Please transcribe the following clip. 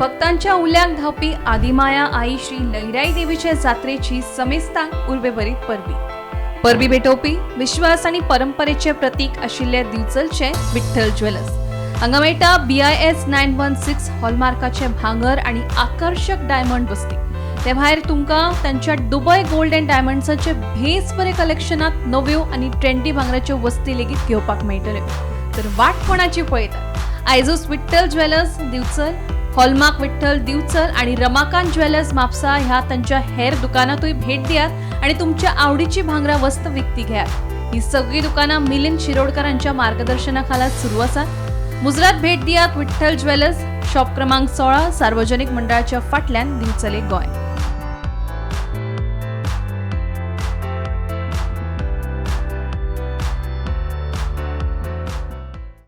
भक्तांच्या उल्याक धांवपी आदिमाया आई श्री लईराई देवीच्या जात्रेची समेस्तांक उर्बेभरीत परबी. परबी भेटोवपी विश्वास आनी परंपरेचे प्रतीक आशिल्ले दिवचलचे विठ्ठल ज्वेलर्स. हांगा मेळटा बीआयएस 916 हॉलमार्काचे भांगर आनी आकर्शक डायमंड वस्ती. ते भायर तुमकां तांच्या दुबय गोल्ड अँड डायमंड्साचे भेस बरे कलेक्शनात नव्यो आनी ट्रेंडी भांगराच्यो वस्ती लेगीत घेवपाक मेळटल्यो. तर वाट कोणाची पळयतात? आयजूच विठ्ठल ज्वेलर्स दिवचल, हॉलमार्क विठ्ठल दिवचल आणि रमाकांत ज्वेलर्स म्हापसा ह्या तांच्या हेर दुकानातूय भेट दियात आणि तुमच्या आवडीची भांगरा वस्त विकती घेयात. ही सगळी दुकानां मिलिंद शिरोडकरांच्या मार्गदर्शनाखाला सुरू आसात. मुजरात भेट दियात विठ्ठल ज्वेलर्स, शॉप क्रमांक 16, सार्वजनिक मंडळाच्या फाटल्यान, दिवचले, गोंय.